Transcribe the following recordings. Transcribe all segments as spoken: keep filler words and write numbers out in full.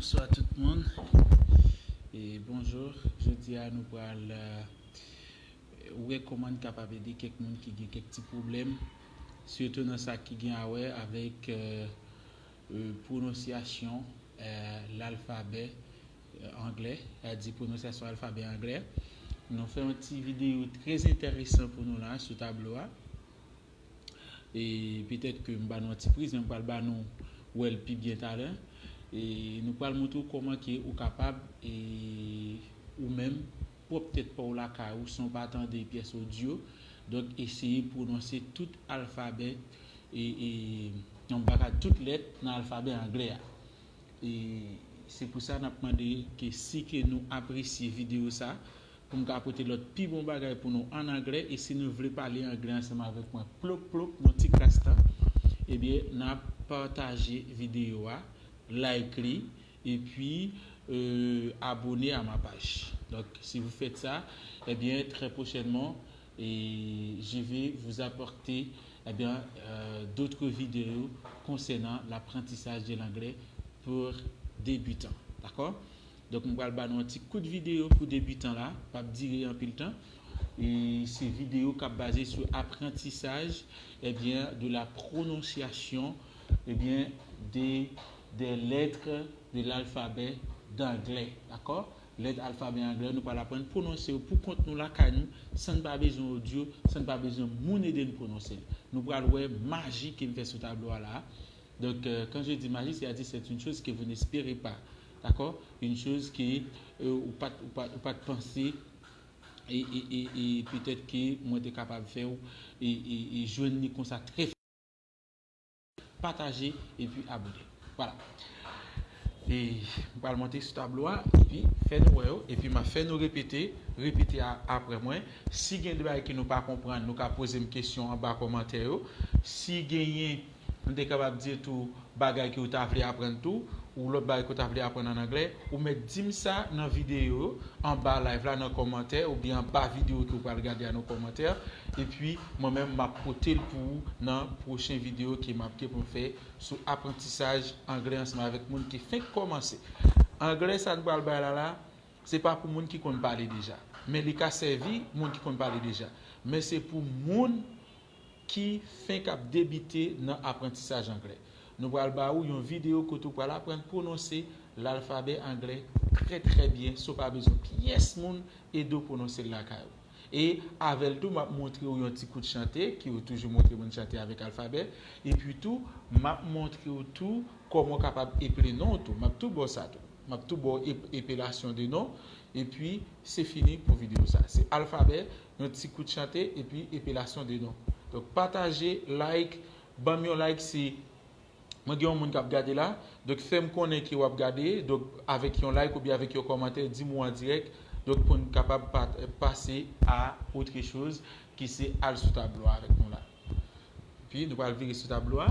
Bonswa tout moun. E bonjou. Jodi a nou pral, euh, wè kòman n kapab ede kèk moun ki gen kèk ti pwoblèm, sitou nan sa ki gen a wè avèk, euh, euh, pwononsyasyon, euh, lalfabè, euh, anglè, sa di pwononsyasyon alfabè anglè. Nou fè yon ti videyo trè enteresan pou nou la sou tablo a. E petèt ke m ba nou yon ti priz, men m pral ba nou wè l pi byen talè. E nou pral montre w kòman ke ou kapab, e ou menm, pwòp tèt pa w lakay ou, san w pa tande pyès odyo. Donk, eseye pwononse tout alfabè e, e, anba ka tout lèt nan alfabè anglè a. E se pou sa n ap mande ke si ke nou apresye videyo sa, pou m ka pote lòt pi bon bagay pou nou ann anglè, e si nou vle pale anglè ansanm avèk mwen plop plop nan ti kras tan, ebyen, n ap pataje videyo a, like li, epi, euh, abonner à ma page. Donc, si vous faites ça, eh bien, très prochainement, et je vais vous apporter, eh bien, euh, d'autres vidéos concernant l'apprentissage de l'anglais pour débutants. D'accord? Donk, m pral ba nou yon ti kout videyo pou debitan la, p ap dire anpil tan. E se videyo k ap baze sou aprantisaj, ebyen, de la pwononsyasyon, ebyen, de, des lettres de l'alphabet d'anglais, dakò? Lèt alfabè anglè, nou pral aprann pwononse yo pou kont nou lakay nou, san n pa bezwen odyo, san n pa bezwen moun ede n pwononse l. Nou pral wè maji ke m fè sou tablo a la a. Donc, euh, quand je dis magie, c'est-à-dire c'est une chose que vous n'espérez pas, d'accord? Une chose que, euh, ou pa t, ou pa, ou pa t panse, e, e, e, e petèt ke mwen te kapab fè w, e, e, e jwenn li konsa trè. Pataje epi abone. Voilà. E m pral monte sou tablo a, epi fè nou wè yo, epi m ap fè nou repete, repete a, apre mwen. Si gen de bagay ke nou pa konprann, nou ka poze m kesyon anba kòmantè yo. Si genyen, m te kapab di tou bagay ke w ta vle aprann tou, ou lòt bagay ke w ta vle aprann ann anglè, ou mèt di m sa nan videyo yo, anba live la, nan kòmantè, oubyen anba videyo ke w pral gade a nan kòmantè. Epi, mwen menm, m ap pote l pou ou nan pwochen videyo ke m ap gen pou m fè sou aprantisaj anglè ansanm avèk moun ki fenk kòmanse. Anglè sa n pral bay la la, se pa pou moun ki konn pale deja. Men li ka sèvi moun ki konn pale deja. Men se pou moun ki fenk ap debite nan aprantisaj anglè. Nou pral ba ou yon videyo kote w pral aprann pwononse lalfabè anglè trè, trè byen, san w pa bezwen pyès moun ede w pwononse l lakay ou. E avè l tou, m ap montre w yon ti kout chante, ke yo toujou montre moun chante avèk alfabè. Epi tou, m ap montre w tou kòman w kapab eple non w tou. M ap tou ba w sa tou. M ap tou ba w ep-, epelasyon de non. Epi, se fini pou videyo sa. Se alfabè, yon ti kout chante, epi epelasyon de non. Donk, pataje, like, ban m yon like si mwen gen yon moun k ap gade la. Donk, fè m konnen ke w ap gade. Donk, avèk yon like oubyen avèk yon kòmantè, di m ou an dirèk. Donk, pou n kapab pa-, pase a autre chose, ki se al sou tablo a avèk nou la. Epi, nou pral vire sou tablo a,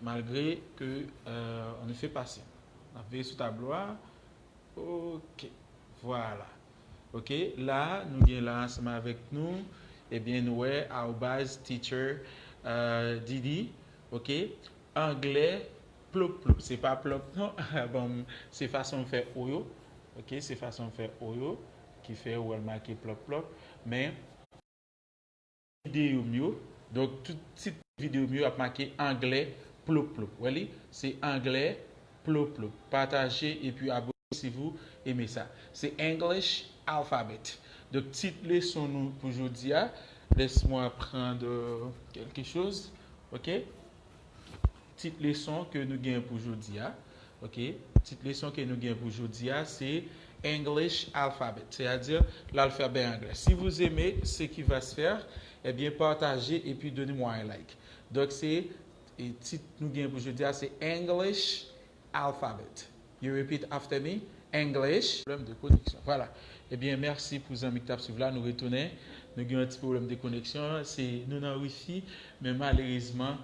malgre ke, euh, on ne fait pas ça. N ap vire sou tablo a. Ok. Vwala. Ok. La, nou gen la ansanm avèk nou. Ebyen, nou wè, arobase teacher, euh, Didi. Ok. Anglè, plop, plop. Se pa plop, non. Bon, se fason m fè o yo. Ok. Se fason m fè o yo ki fè ou wè l make plop, plop. Men, videyo m yo. Donk, tout tit videyo m yo ap make anglè plop plop. Wè li? Se anglè plop plop. Pataje epi abone si vous aimez ça. Se English alphabet. Donk, tit leson nou pou jodi a. Laisse-moi prendre quelque chose. Ok? Tit leson ke nou gen pou jodi a. Ok? Tit leson ke nou gen pou jodi a, se English alphabet, c'est-à-dire l'alphabet anglais. Si vous aimez ce qui va se faire, eh bien, partagez et puis donnez-moi un like. Donk, se, e, tit nou gen pou jodi a, se English alphabet. You repeat after me. English. Pwoblèm de koneksyon. Vwala. Ebyen, mèsi pou zanmi ki t ap swiv la. Nou retounen. Nou gen yon ti pwoblèm de koneksyon. Se nou nan wifi, men malerezman,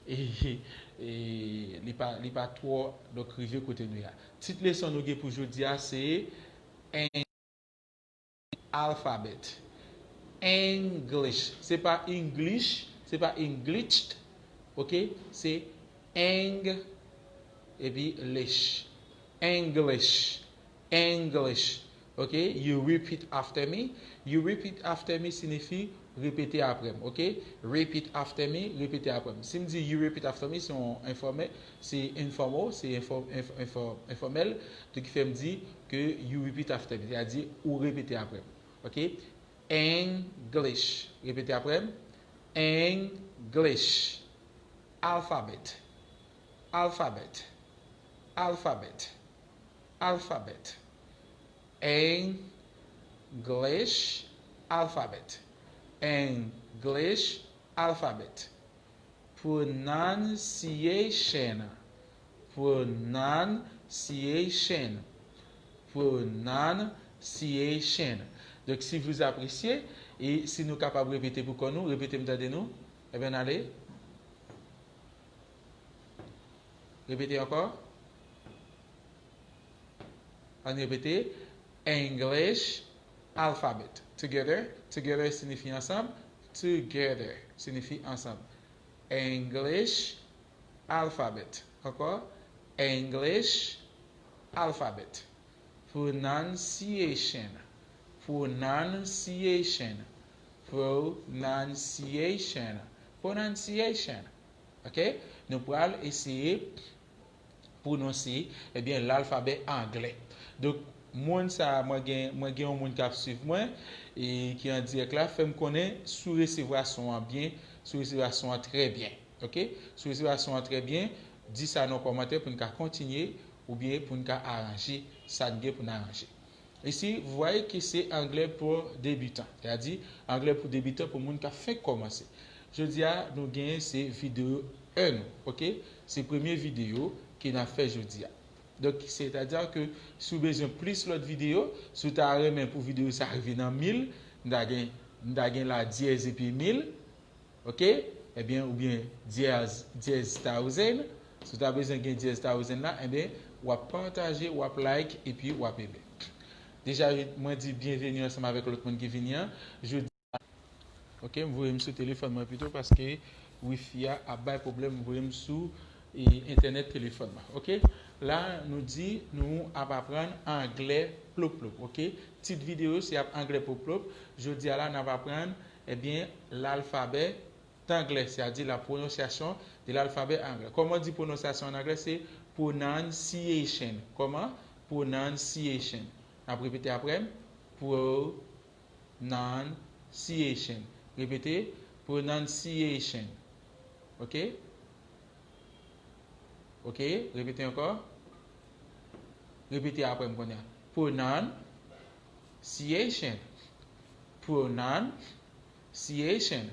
e, e, li pa, li pa twò, donk, rive kote nou ye a. Tit leson nou gen pou jodi a, se Eng-, alfabet. English. Se pa English, se pa English, ok? Se Eng, epi lish. English. English. Ok? You repeat after me. You repeat after me siyifi repete apre m. Ok? Repeat after me, repete apre m. Si m di you repeat after me, se yon enfòmè, se informal, se enfò, enfò, enfò, enfòmèl. Donk, ki fè m di ke you repeat after me. Sètadi, ou repete apre m. Ok? English. Repete apre m. English. Alphabet. Alphabet. Alphabet. Alphabet. English alphabet. English alphabet. Pronunciation. Pronunciation. Pronunciation. Donk, si vous appréciez, e si nou kapab repete pou kò nou, repete m tande nou. Ebyen, ale. Repete ankò. Ann repete. English alphabet. Together. Together siyifi ansanm. Together siyifi ansanm. English alphabet. Ankò. English alphabet. Pronunciation. Pronunciation. Pronunciation. Pronunciation. Ok? Nou pral eseye pwononse, ebyen, lalfabè anglè. Donk, moun sa a, mwen gen, mwen gen yon moun k ap swiv mwen, e ki an dirèk la, fè m konnen si w resevwa son an byen, si w resevwa son an trè byen. Ok? Si w resevwa son an trè byen, di sa nan kòmantè pou n ka kontinye, oubyen pou n ka aranje sa n gen pou n aranje. Ici, vous voyez que c'est anglais pour débutants. Sètadi, anglè pou debitan, pou moun k ap fenk kòmanse. Jodi a, nou genyen se videyo en nou, ok? Se premye videyo ke n ap fè jodi a. Donk, sètadi ke si w bezwen plis lòt videyo, si w ta renmen pou videyo sa rive nan mil, m ta gen, m ta gen la dyèz epi mil, ok? Ebyen, oubyen dyèz, dyèz thousand. Si w ta bezwen gen dyèz thousand la, ebyen, w ap pataje, w ap like, epi w ap eme. Deja, mwen di byenveni ansanm avèk lòt moun ki vini an. Jodi, ok, m voye m sou telefòn mwen pito paske wifi a ap bay pwoblèm, m voye m sou, e, entènèt telefòn mwen. Ok? La, nou di nou ap aprann anglè plop plop, ok? Tit videyo se ap anglè plop plop. Jodi a la, n ap aprann, ebyen, lalfabè anglè, sètadi la prononciation de l'alphabet anglais. Kòman di pwononsyasyon an anglè? Se pronunciation. Kòman? Pronunciation. N ap repete apre m. Pronunciation. Repete. Pronunciation. Ok? Ok? Repete ankò. Repete apre m kounye a. Pronunciation. Pronunciation.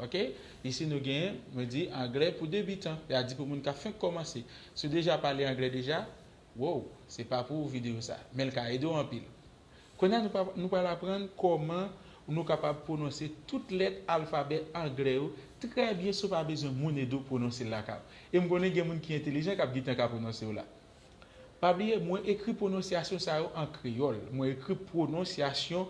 Ok? Isi nou gen, mwen di anglè pou debitan. Sètadi pou moun k ap fenk kòmanse. Si w deja pale anglè deja, wow, se pa pou ou videyo sa. Men l ka ede w anpil. Kounye a nou pa, nou pral aprann kòman nou kapab pwononse tout lèt alfabè anglè yo trè byen san w pa bezwen moun ede w pwononse l lakay ou. E m konnen gen moun ki entèlijan k ap gentan ka pwononse yo la. Pa bliye, mwen ekri pwononsyasyon sa yo an kreyòl. Mwen ekri pwononsyasyon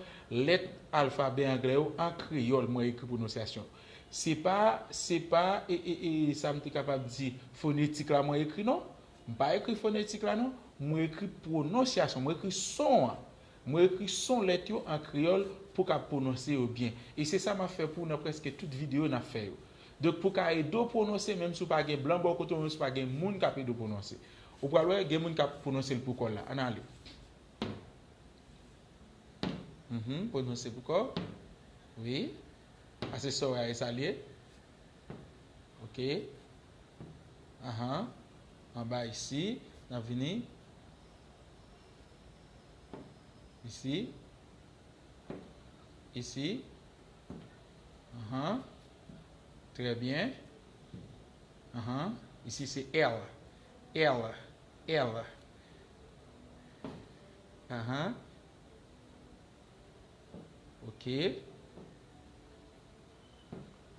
lèt alfabè anglè yo an kreyòl. Mwen ekri pwononsyasyon. Se pa, se pa, e, e, e, sa m te kapab di, fonetik la mwen ekri, non. M pa ekri fonetik la, non. Mwen ekri pwononsyasyon, mwen ekri son an. Mwen ekri son lèt yo an kreyòl pou w ka pwononse yo byen. E se sa m ap fè pou w nan prèske tout videyo n ap fè yo. Donk, pou w ka ede w pwononse, menm si w pa gen blan bò kote w, menm si w pa gen moun k ap ede w pwononse. Ou pral wè, gen moun k ap pwononse l pou kò l la. Ann ale. Mhm, pwononse pou kò w. Wi. Ase sòrèy sa l ye. Ok. Ahan. Anba isi. N ap vini. Isi. Isi. Ahan. Trè byen. Ahan. Isi se L. L. L. Ahan. Ok.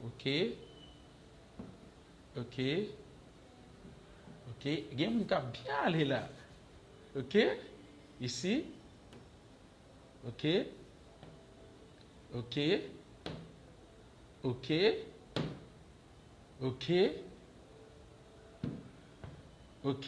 Ok. Ok. Ok. Gen moun k ap byen ale la. Ok. Isi. Ok. Ok. Ok. Ok. Ok.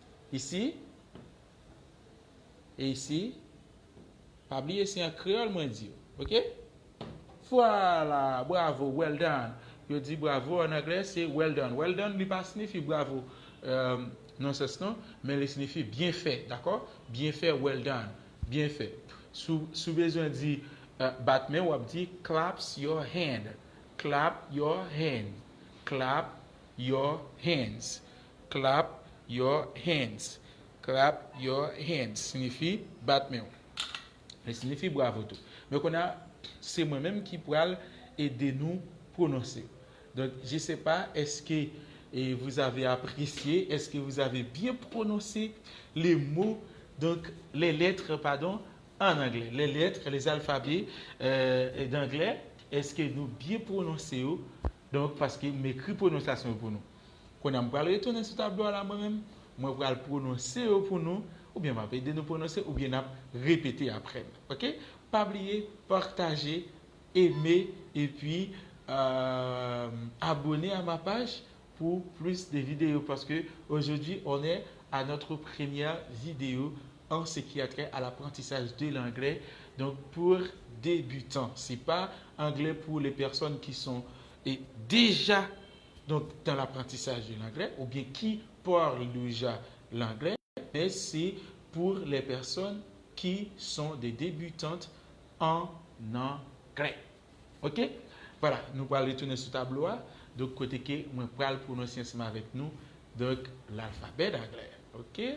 isi, e isi. Pa bliye se an kreyòl mwen di yo, oke? Vwala, bravo, well done. Yo di bravo an anglè, se well done. Well done, li pa siyifi bravo, euh, nan sans non, men li siyifi byen fè, dakò? Byen fè, well done, byen fè. Si w, si w bezwen di, euh, bat men, w ap di claps your hand, clap your hand, clap your hands, clap your hands, clap your hands, siyifi bat men w. Li siyifi bravo tou. Men kounye a, se mwen menm ki pral ede nou pwononse. Donc, je sais pas, est-ce que, eh, vous avez apprécié, est-ce que vous avez bien prononcé les mots, donc, les lettres, pardon, en anglais, les lettres, les alphabets, euh, d'anglais, est-ce que nou byen pwononse yo? Donc, paske m ekri pwononsyasyon yo pou nou. Kounye a, m pral retounen sou tablo a la mwen menm. Mwen pral pwononse yo pou nou, oubyen m ap ede nou pwononse, oubyen n ap repete apre m. Oke? Pa bliye pataje, eme, epi, euh, abone a ma paj pou plis de videyo, paske aujourd'hui on est à notre première vidéo en ce qui a trait à l'apprentissage de l'anglais. Donc, pour débutants, c'est pas anglais pour les personnes qui sont, et déjà, donc, dans l'apprentissage de l'anglais, ou bien qui parlent déjà l'anglais, mais c'est pour les personnes qui sont des débutantes en anglais. Oke? Vwala, nou pral retounen sou tablo a. Donk, kote ke mwen pral pwononse ansanm avèk nou, donk, lalfabè anglè. Oke?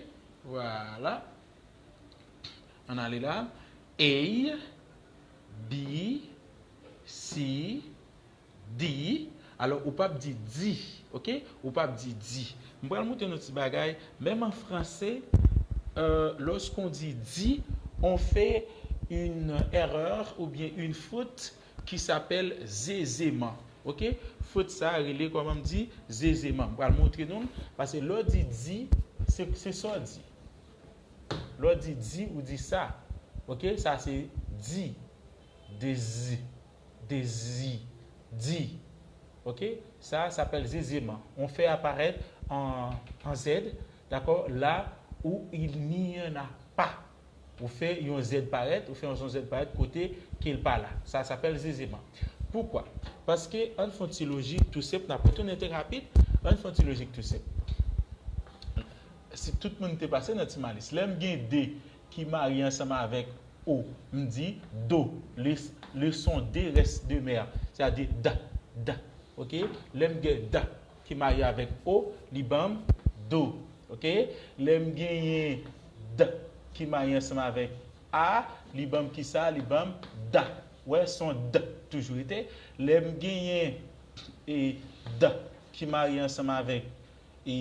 Vwala. Ann ale la. A, B, C, D. Alò, ou p ap di di, oke? Ou p ap di di. M pral montre nou ti bagay. Menm an franse, euh, lorsqu'on dit di, on fait une erreur ou bien une faute qui s'appelle zézéman. Oke? Fot sa a rele, kòman m di, zézéman. M pral montre nou l, paske lè w di di, se, se sa w di. Lè w di di, ou di sa. Oke? Sa se di. Dezi. Dezi. Di. Oke? Ça s'appelle zézéman. On fait apparaître un, un Z, d'accord, là où il n'y en a pas. Ou fè yon Z parèt, ou fè yon Z parèt kote ke l pa la. Ça s'appelle zézéman. Poukwa? Paske, ann fè yon ti lojik tou senp, n ap retounen trè rapid, ann fè yon ti lojik tou senp. Si tout moun te pase nan ti malis. Lè m gen de ki marye ansanm avèk o, m di do, le, le son de reste demeure. Sètadi da, da. Oke? Lè m gen da ki marye avèk o, li ban m do. Oke? Lè m genyen d ki marye ansanm avèk a, li ban m kisa? Li ban m da. Wè, son d toujou rete. Lè m genyen, e, d ki marye ansanm avèk, e,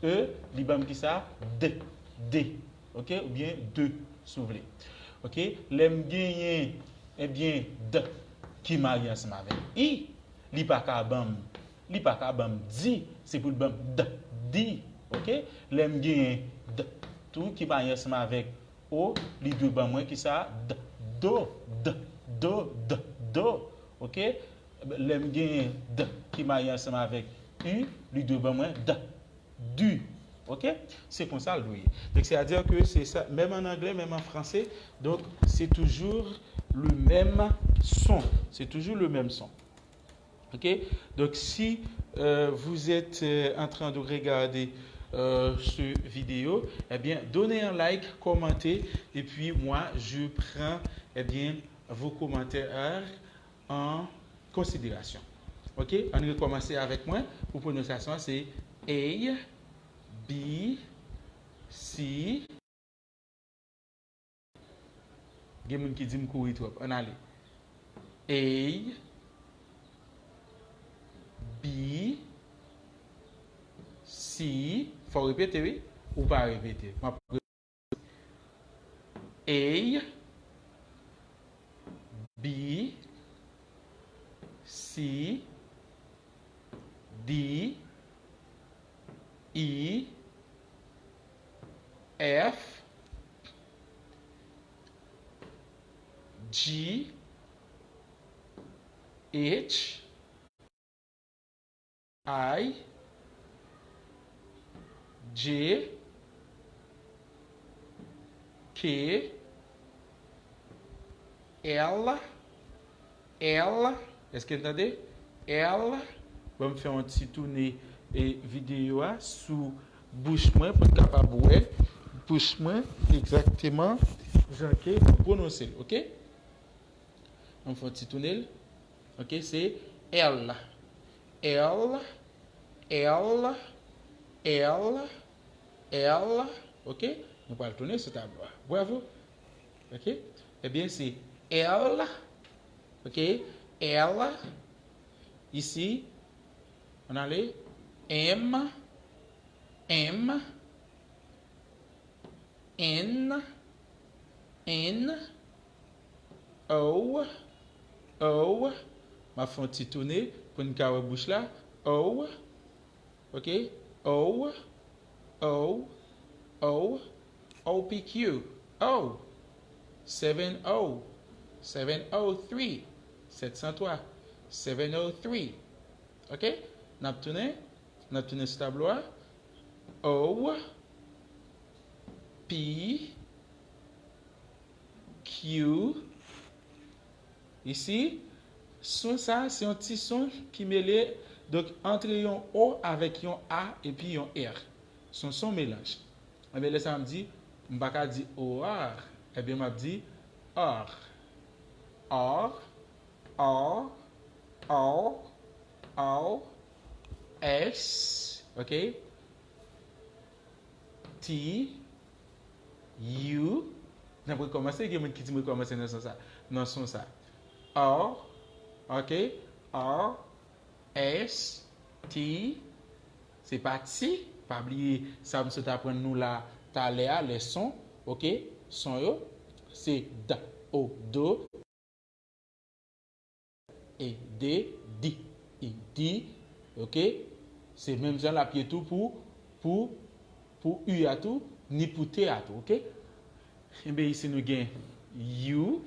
e, li ban m kisa? D. D. Oke? Oubyen de, si w vle. Oke? Lè m genyen, ebyen, d ki marye ansanm avèk i, li pa ka ban m, li pa ka ban m di, se pou l ban m d, di. Oke? Lè m genyen d tou ki marye ansanm avèk o, li dwe ban mwen kisa? D, do, d, do, d, do. Oke? Lè m genyen d ki marye ansanm avèk u, li dwe ban mwen d, du. Oke? Se konsa l dwe ye. Donk, sètadi ke se sa, menm an anglè, menm an franse, donk, c'est toujours le même son. C'est toujours le même son. Ok? Donc, si euh, vous êtes euh, en train de regarder euh, ce vidéo, eh bien, donnez un like, commentez, et puis moi, je prends eh bien, vos commentaires en considération. Ok? Ann rekòmanse avèk mwen. Pou pwononsyasyon an, se A, B, C. Gen moun ki di m kouri twòp. Ann ale. A, B, C. Fò w repete, wi. Ou pa repete. M ap A, B, C, D, E, F, G, H, I, J, K, L, L, èske n tande? L, ban m fè yon ti tounen e videyo a sou bouch mwen pou n kapab wè bouch mwen egzakteman jan ke m pwononse l, oke? Ban m fè yon ti tounen l. Oke, se L. L, L, L, L, oke? Nou pral tounen sou tablo a. Bravo. Oke? Ebyen, se L. Oke? L. Isi, on ale. M, M, N, N, O, O. M ap fè yon ti tounen pou n ka wè bouch la. O, oke? O, O, O, O P Q, O, seven O, seven O three, sèt san twa, seven O three. Oke? N ap tounen, n ap tounen sou tablo a. O, P, Q, isi, son sa, se yon ti son ki mele, donk, antre yon O avèk yon A epi yon R. Se yon son melanj. Ebyen, lè sa a, m di, m pa ka di O R, ebyen, m ap di R. R, R, R, R, S, oke? T, U. N ap rekòmanse, gen moun ki di m rekòmanse nan son sa. Nan son sa. R, oke? R, S, T, se pa ti. Pa bliye sa m sot aprann nou la talè a, lè son, oke? Son yo, se D, O, do. E D, di. E di, oke? Se menm jan l ap ye tou pou, pou, pou U a tou, ni pou T a tou, oke? Enben, isi nou gen U,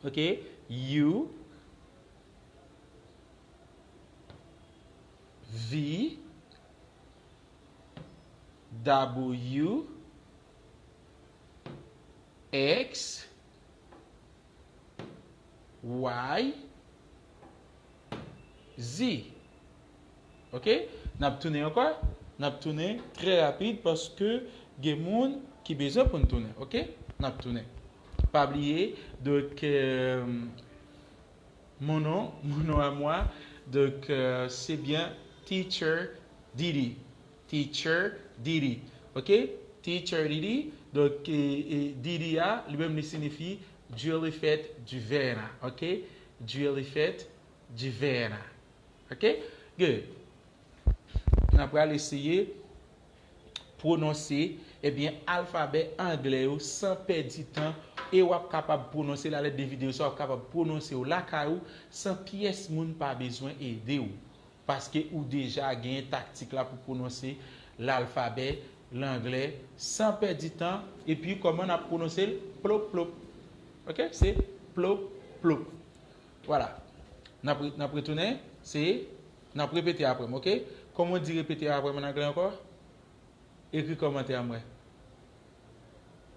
oke? U, V, W, X, Y, Z. Oke? N ap tounen ankò. N ap tounen trè rapid paske gen moun ki bezwen pou n tounen. Oke? N ap tounen. Pa bliye, donk, euh, mon nom, mon nom à moi, donk, euh, se byen Teacher Didi. Teacher Didi. Oke? Teacher Didi. Donk, e, e, Didi a, li menm, li siyifi Dieu le fait du verre. Oke? Dieu le fait du verre. Oke? Good. N ap pral eseye pwononse, ebyen, alfabè anglè yo san pèdi tan, e w ap kapab pwononse la lèt de videyo sa, w ap kapab pwononse w lakay ou san pyès moun pa bezwen ede w. Paske ou deja gen taktik la pou pwononse lalfabè, langlè, san pèdi tan, epi kòman n ap pwononse l, plop, plop. Oke? Se plop, plop. Vwala. N ap re-, n ap retounen, se, n ap repete apre m, oke? Kòman w di repete apre m an anglè ankò? Ekri kòmantè a m wè.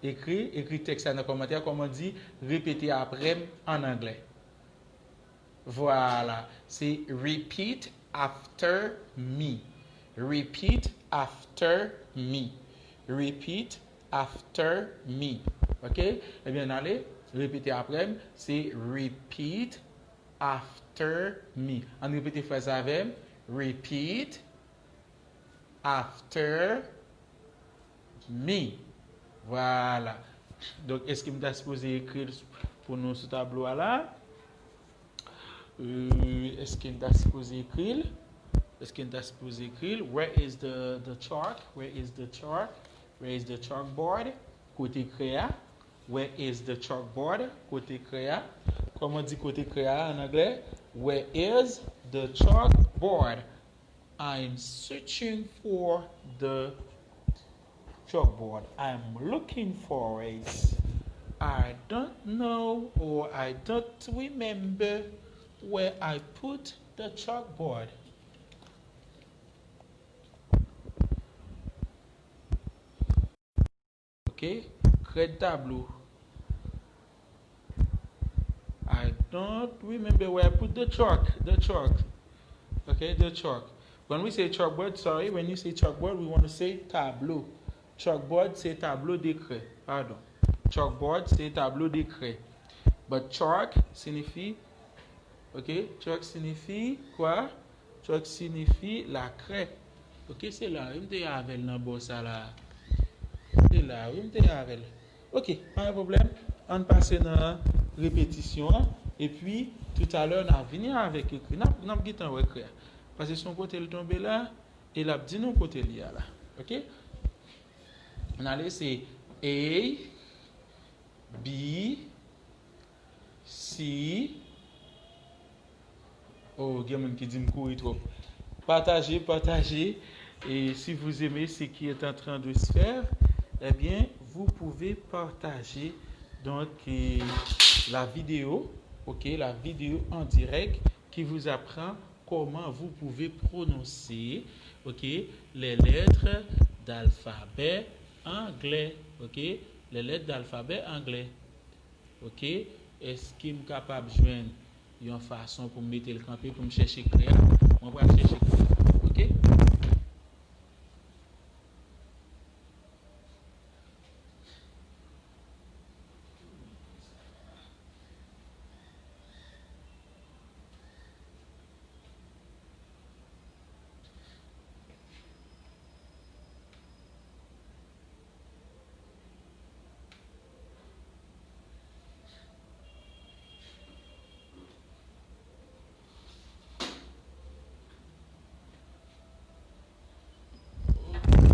Ekri, ekri tèks la nan kòmantè a, kòman w di repete apre m an anglè. Vwala, se repeat after me. Repeat after me. Repeat after me. Oke? Ebyen, n ale, repete apre m, se repeat after me. Ann repete fraz la avè m. Repeat after me. Vwala. Donk, èske m ta sipoze ekri l pou nou sou tablo a la? Euh, èske m ta sipoze ekri l? Èske m ta sipoze ekri l? Where is the, the chalk? Where is the chalk? Where is the chalkboard? Kote krè a? Where is the chalkboard? Kote krè a? Kòman di kote krè a an anglè? Where is the chalkboard? I'm searching for the chalkboard. I'm looking for it. I don't know or I don't remember where I put the chalkboard. Ok? Krèd tablo. I don't remember where I put the chalk. The chalk. Ok, the chalk. When we say chalkboard, sorry, when you say chalkboard, we want to say tablo. Chalkboard se tablo de krè. Pardon. Chalkboard se tablo de krè. But chalk siyifi, ok, chalk siyifi kwa? Chalk siyifi lakrè. Ok, se la wi m te avè l nan bò sa la. Se la wi m te avè l. Ok, pa gen pwoblèm. Ann pase nan repetisyon an. Epi, toutalè, n a vini avèk yo krè. N ap, n ap gentan wè krè a. Paske se yon kote l tonbe la, e l ap di nou kote l ye a la. Ok? N ale, se A, B, C. Oh, gen moun ki di m kouri twòp. Partagez, partagez. Et si vous aimez ce qui est en train de se faire, eh bien, vous pouvez partager donc euh, la vidéo, ok, la vidéo en direct qui vous apprend comment vous pouvez prononcer, ok, les lettres d'alphabet anglais, ok, les lettres d'alphabet anglais. Ok, èske m kapab jwenn yon fason pou m mete l kanpe, pou m chèche krè a? Mwen pral chèche krè a. Ok?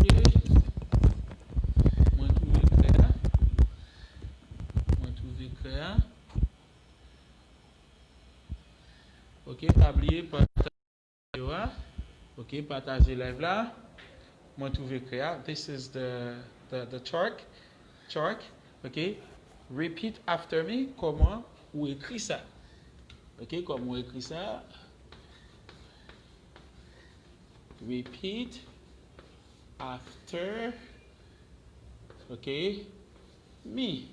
Ok. Mwen twouve krè a. Mwen twouve krè a. Ok, pa bliye pataje yo a. Ok, pataje live la. Mwen twouve krè a. This is the, the, the chalk. Chalk. Ok. Repeat after me. Kòman ou ekri sa? Ok, kòman ou ekri sa? Repeat after, ok, me.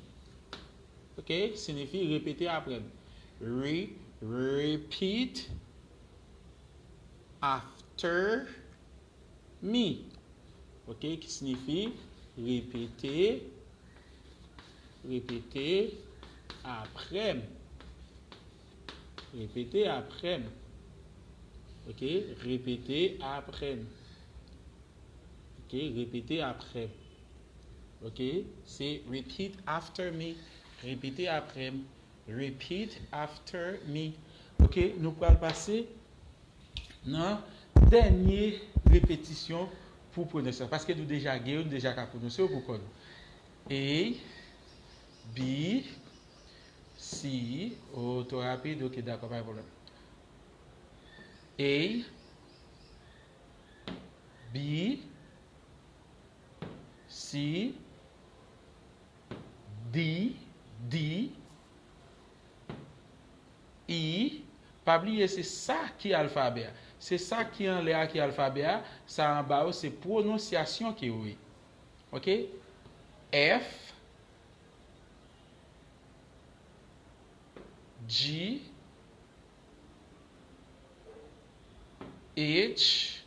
Ok, siyifi repete apre m. Re, repeat after me. Ok, ki siyifi repete, repete apre m. Repete apre m. Ok, repete apre m. Ok, repete apre m. Ok, se repeat after me. Repete apre m. Repeat after me. Ok, nou pral pase nan dènye repetisyon pou pwononse. Paske nou deja gen yo, nou deja ka pwononse yo pou kò nou. A, B, C, oh, twò rapid, ok, dakò, pa gen pwoblèm. A, B, C, D, D, E, pa bliye se sa ki alfabè a. Se sa ki anlè a ki alfabè a, sa anba yo se pwononsyasyon ke yo ye. Ok? F, G, H,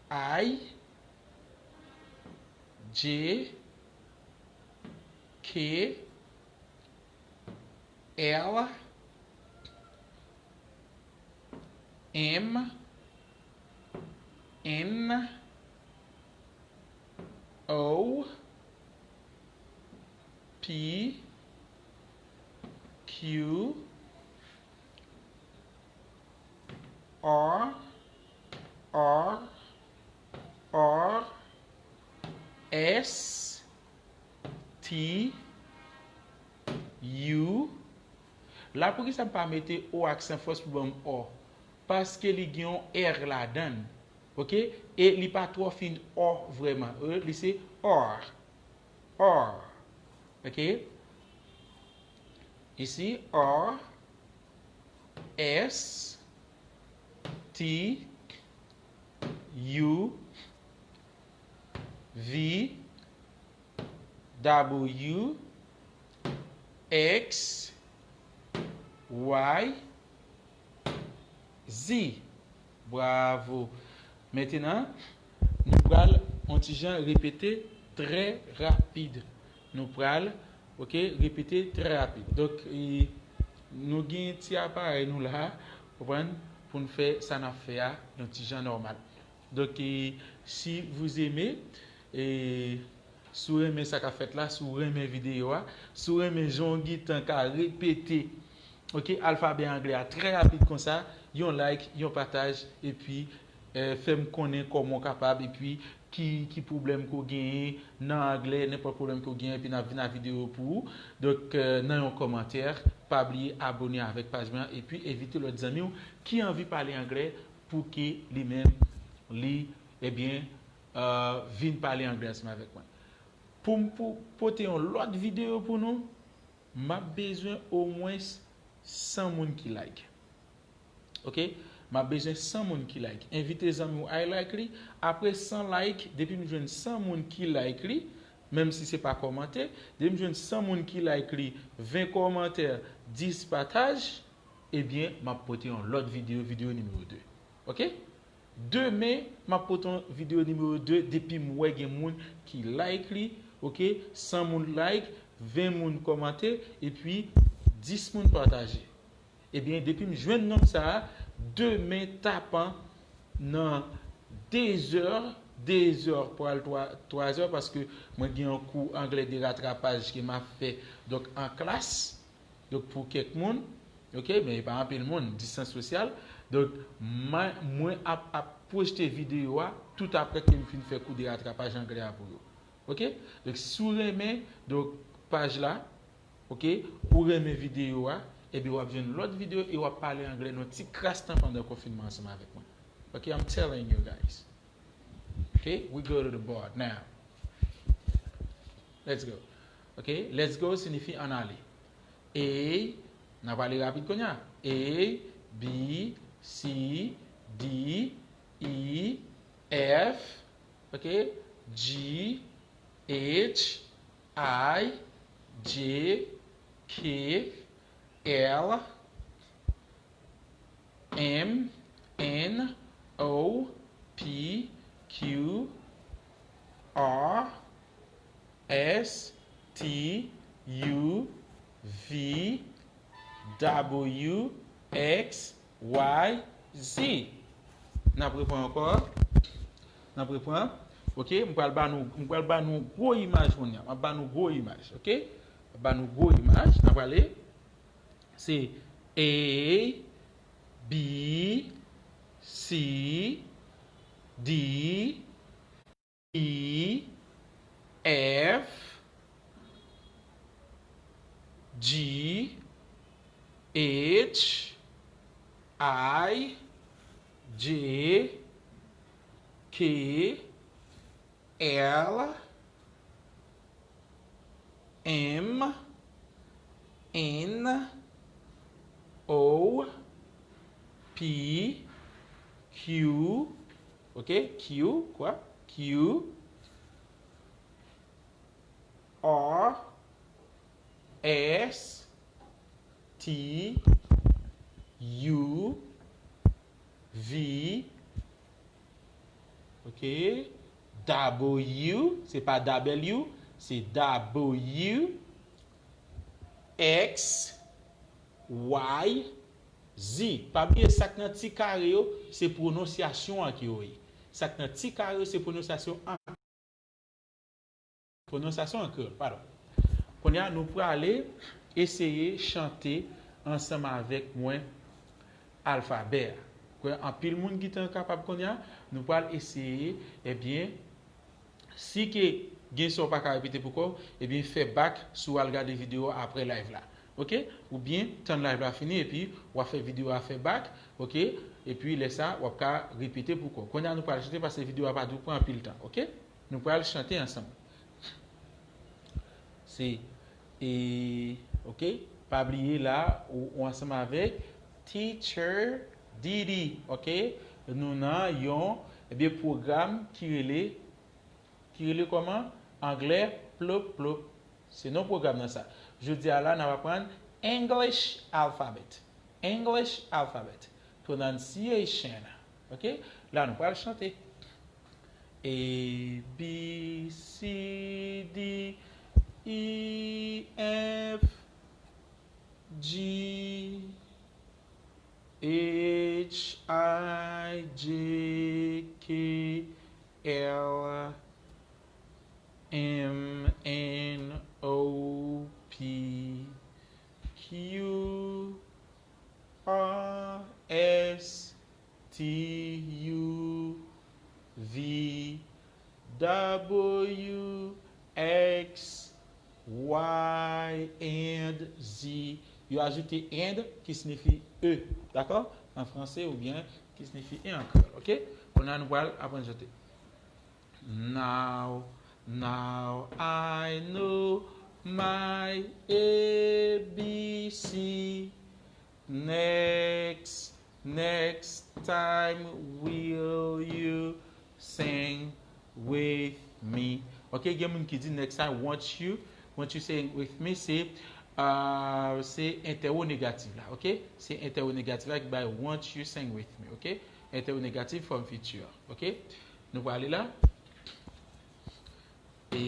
I, J, K, L, M, N, O, P, Q, R, R, R, S, T, U. La, poukisa m pa mete O aksan fòs pou ban m O? paske li gen yon R ladan l. Oke? E li pa twò fin ò vrèman. E, li se or. Or. Oke? Isi, or, S, T, U, V, W, X, Y, Z. Bravo. Mentenan, nou pral yon ti jan repete trè rapid. Nou pral, oke, repete trè rapid. Donk, e, nou gen ti aparèy nou la, konprann, pou n fè sa n ap fè a yon ti jan nòmal. Donk, e, si vous aimez, e, si w renmen sa k ap fèt la, si w renmen videyo a, si w renmen jan w gentan ka repete, oke, alfabè anglè a trè rapid konsa, yon like, yon pataj, epi, e, fè m konnen kòman w kapab, epi ki, ki pwoblèm ke w genyen nan anglè, nenpòt pwoblèm ke w genyen, epi n ap vin ak videyo pou ou. Donk, e, nan yon kòmantè, pa bliye abòne avèk paj mwen an, epi envite lòt zanmi w ki anvi pale anglè pou ke li menm, li, ebyen, e, vin pale anglè ansanm avèk mwen. Pou m pou pote yon lòt videyo pou nou, m ap bezwen omwens san moun ki like. Oke? M ap bezwen san moun ki like. Envite zanmi w al like li. Apre san like, depi m jwenn san moun ki like li, menm si se pa kòmante, depi m jwenn san moun ki like li, ven kòmantè, dis pataj, ebyen, m ap pote yon lòt videyo, videyo nimewo de. Oke? Demen, m ap pote yon videyo nimewo de depi m wè gen moun ki like li, oke? San moun like, ven moun kòmante, epi dis moun pataje. Ebyen, depi m jwenn nonb sa a, demen tapan nan de zè, de zè pou al twa, twa zè, paske mwen gen yon kou anglè de ratrapaj ke m ap fè, donk, an klas. Donk, pou kèk moun, oke, men e pa anpil moun, distans sosyal. Donk, mwen, mwen ap, ap pwojte videyo a tout apre ke m fin fè kou de ratrapaj anglè a pou yo. Oke? Donk, si w renmen, donk, paj la, oke, ou renmen videyo a, ebyen, w ap jwenn lòt videyo e w ap pale anglè nan ti kras tan pandan konfinman ansanm avèk mwen. Oke, I'm telling you guys. Okay, we go to the board now. Let's go. Okay, let's go siyifi ann ale. A, n ap ale rapid kounye a. A, B, C, D, E, F, okay, G, H, I, J, K, L, M, N, O, P, Q, R, S, T, U, V, W, X, Y, Z. N ap repran ankò. N ap repran. Oke, m pral ba nou, m pral ba nou gwo imaj kounye a. M ap ba nou gwo imaj, oke? M ap ba nou gwo imaj. N ap prale. Se A, B, C, D, E, F, G, H, I, J, K, L, M, N, O, P, Q, oke, Q, kwa? Q, R, S, T, U, V, oke, W, se pa W, se W, X, Y, Z. Pa bliye sa k nan ti kare yo, se pwononsyasyon an ke yo ye. Sa k nan ti kare yo, se pwononsyasyon an. Pwononsyasyon an kreyòl, padon. Kounye a, nou prale eseye chante ansanm avèk mwen alfabè a. Kwè anpil moun gentan kapab kounye a, nou pral eseye, ebyen, si ke gen sa w pa ka repete pou kò w, ebyen, fè bak si w al gade videyo a apre live la. Ok? Oubyen tann live la fini epi w ap fè videyo a fè back, ok? Epi lè sa w ap ka repete pou kò w. Kounye a nou pral chante paske videyo a pa dwe pran anpil tan, ok? Nou pral chante ansanm. Se e ok, pa bliye la ou, ou ansanm avèk Teacher Didi, ok? Nou nan yon ebyen pwogram ki rele ki rele kòman? Anglè plop plop. Se non pwogram nan sa. Jodi a la n ap aprann English alphabet. English alphabet. Pronunciation. Ok? La nou pral chante. A, B, C, D, E, F, G, H, I, J, K, L, M, N, O, P, Q, R, S, T, U, V, W, X, Y, and Z. Yo ajoute and ki siyifi e, dakò? An franse oubyen ki siyifi e an kreyòl, ok? Kounye a nou pral aprann chante. Now, now I know my A B C. Next, next time will you sing with me? Ok, gen moun ki di next time won't you, won't you sing with me se uh, se entèwonegatif la, ok? Se entèwonegatif la ki bay won't you sing with me, ok? Entèwonegatif fòm fiti a, ok? Nou prale la. A,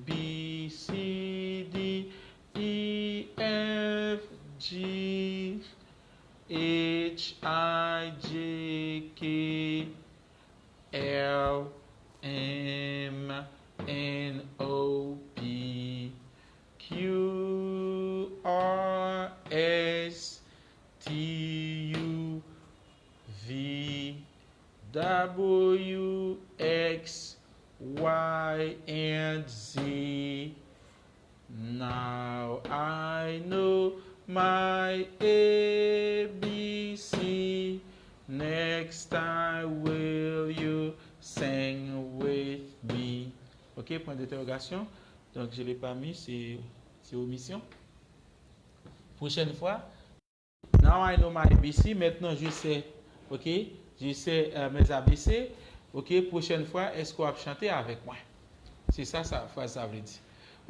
B, C, D, E, F, G, H, I, J, K, L, M, N, O, P, Q, R, S, T, U, V, W, X, Y, and Z. Now I know my A B C. Next time will you sing with me? Ok, pwen dentèwogasyon. Donk, je l'ai pas mis, se se omisyon. Pwochèn fwa, Now I know my A B C. Maintenant, je sais. Ok? Je sais euh, mes A B C. Ok? Pwochèn fwa, èske w ap chante avèk mwen? Se sa, sa fraz sa vle di.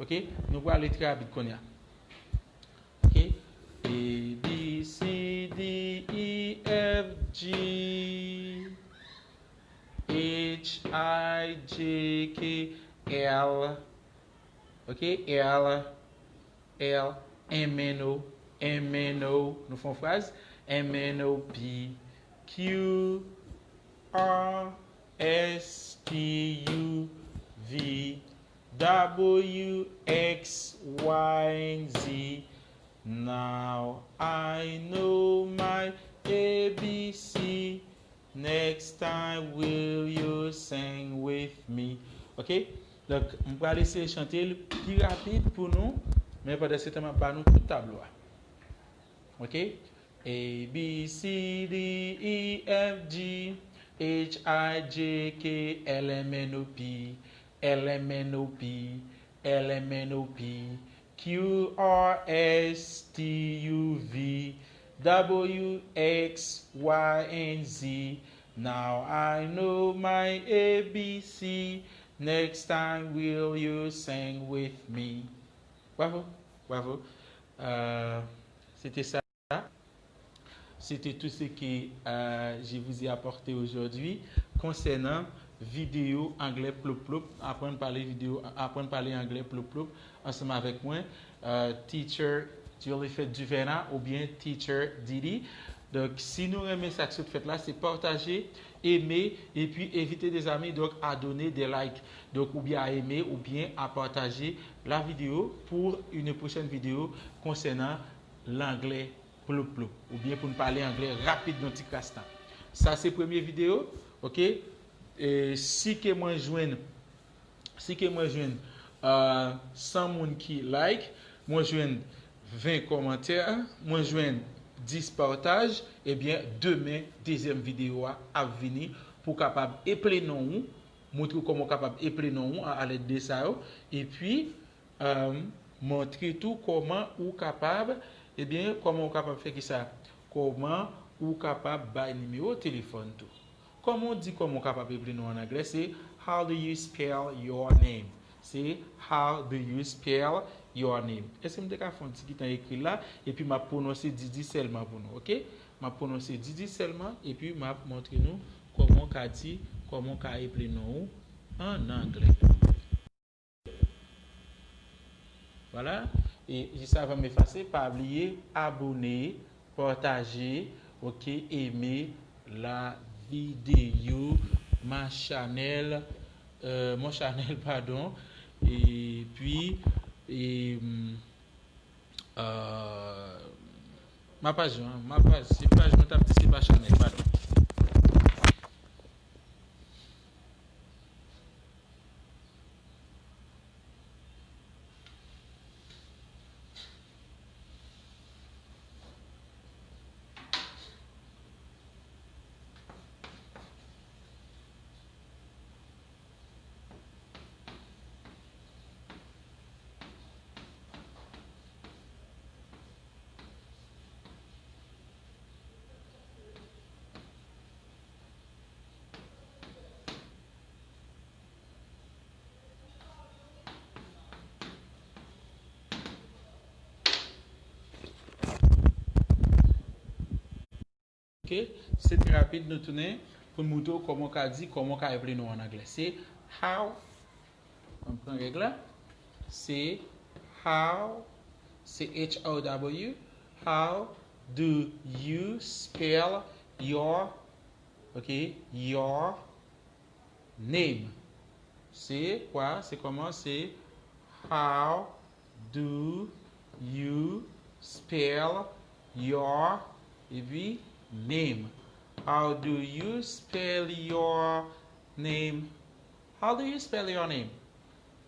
Ok? Nou prale trè rapid kounye a. Ok? A, B, C, D, E, F, G, H, I, J, K, L. Ok? L, L, M N O, M N O, nou fè yon fraz, M N O P, Q, R, S, T, U, V, W, X, Y, and Z. Now I know my A B C. Next time will you sing with me? Ok? Donk, m pral eseye chante l pi rapid pou nou, men pandan se tan m ap ba nou tout tablo a. Ok? A, B, C, D, E, F, G, H, I, J, K, L, M, N, O, P, L, M, N, O, P, L, M, N, O, P, Q, R, S, T, U, V, W, X, Y, and Z. Now I know my A B C. Next time will you sing with me? Bravo, bravo. Euh, c'était ça. C'était tout ce que euh, je vous ai apporté aujourd'hui concernant vidéo anglais plop plop, apprendre à parler vidéo, apprendre à parler anglais plop plop, ansanm avèk mwen, euh, teacher Jolifet Duvena oubyen teacher Didi. Donk, si nou renmen sa k sot fèt la, se pataje, eme, epi envite de zami, donk, a done de like, donk, oubyen a eme, oubyen a pataje la vidéo pour une prochaine vidéo concernant l'anglais plop plop, oubyen pou n pale anglè rapid nan ti kras tan. Sa se premye videyo, ok? E si ke mwen jwenn, si ke mwen jwenn euh, san moun ki like, mwen jwenn ven kòmantè, mwen jwenn dis pataj, ebyen, demen, dezyèm videyo a ap vini pou w kapab eple non ou, montre w kòman w kapab eple non ou a, alèd de sa yo, epi, um, montre tou kòman ou kapab, ebyen, kòman ou kapab fè kisa? Kòman ou kapab bay nimewo telefòn tou. Kòman w di kòman w kapab eple non an anglè? Se how do you spell your name? Se how do you spell your name? Èske m te ka fè yon ti kitan ekri l la, epi m ap pwononse Didi sèlman pou nou, oke? M ap pwononse Didi sèlman, epi m ap montre nou kòman w ka di, kòman w ka eple non ou an anglè. Vwala. E jis avan m efase, pa bliye abone, pataje, oke, eme la videyo, ma chanèl, euh, mon chanèl, padon. Epi, e, m, euh, ma paj lan, ma paj, se paj mwen t ap di, se pa chanèl, padon. Oke, se trè rapid, nou tounen pou n montre w kòman w ka di, kòman w ka eple non an anglè. Se how, ann pran règ la, se how, se H O W, how do you spell your, oke, your name. Se kwa? Se kòman? Se how do you spell your, epi name. How do you spell your name? How do you spell your name?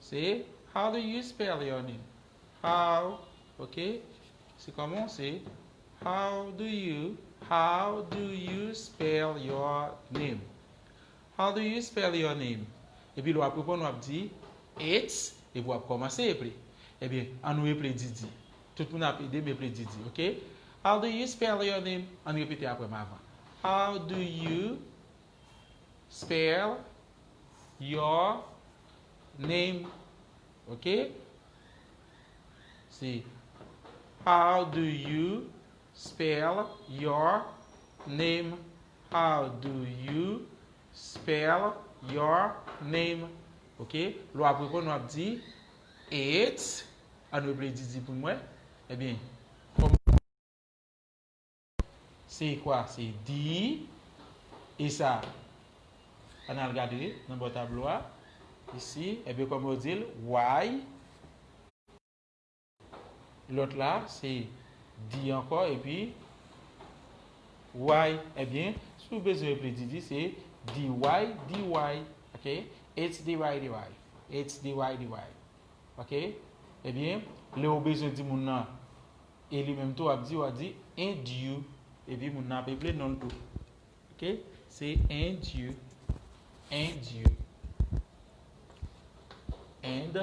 Se how do you spell your name? How, oke? Se kòman? Se how do you, how do you spell your name? How do you spell your name? Epi lè w ap reponn, w ap di it's, epi w ap kòmanse eple. Ebyen, ann nou eple Didi. Tout moun ap ede m eple Didi, oke? How do you spell your name? Ann repete apre m avan. How do you spell your name? Oke? Se how do you spell your name? How do you spell your name? Oke? Lè w ap reponn, w ap di it's. Ann reple Didi pou mwen. Ebyen, kòm se kwa? Se D. E sa, ann al gade nan bò tablo a. Isi, ebyen, kòman yo di l? Y. Lòt la, se D ankò, epi Y. Ebyen, si w bezwen eple Didi, se D Y, D Y. Oke? It's D Y, D Y. It's D Y, D Y. Oke? Ebyen, lè w bezwen di moun nan, e li menm tou ap di, w a di, and you. Epi moun nan ap eple non l tou. Oke? Se and you. And you. And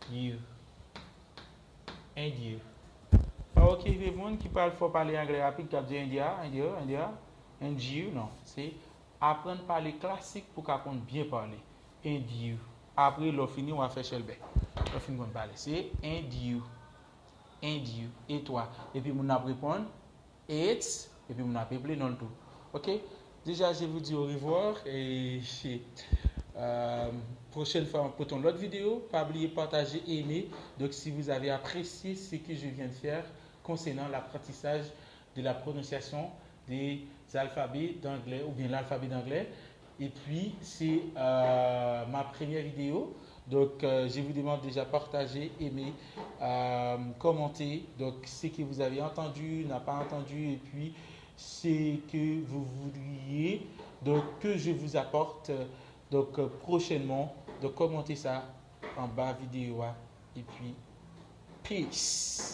you. And you. Pa okipe moun ki pral fè w pale anglè rapid, k ap di and ya, and ya, and ya, and you, non. Se aprann pale klasik pou w ka konn byen pale. And you. Apre, lè w fini, w a fè chèlbè. Lè w fin konn pale. Se and you. And you. E twa. Epi moun nan ap reponn, it's, epi moun ap eple non l tou. Oke? Déjà, je vous dis au revoir et euh, prochaine fois, on pote yon lòt videyo. Pa bliye pataje, eme. Donc, si vous avez apprécié ce que je viens de faire concernant l'apprentissage de la prononciation des alphabets d'anglais ou bien l'alphabet d'anglais, et puis c'est euh, ma première vidéo. Donc, euh, je vous demande déjà partager, aimer, euh, commenter. Donc, ce que vous avez entendu, n'a pas entendu, et puis ce que vous voudriez, donc, que je vous apporte, donc, euh, prochainement. Donc, commentez ça en bas vidéo, hein. Et puis, Peace.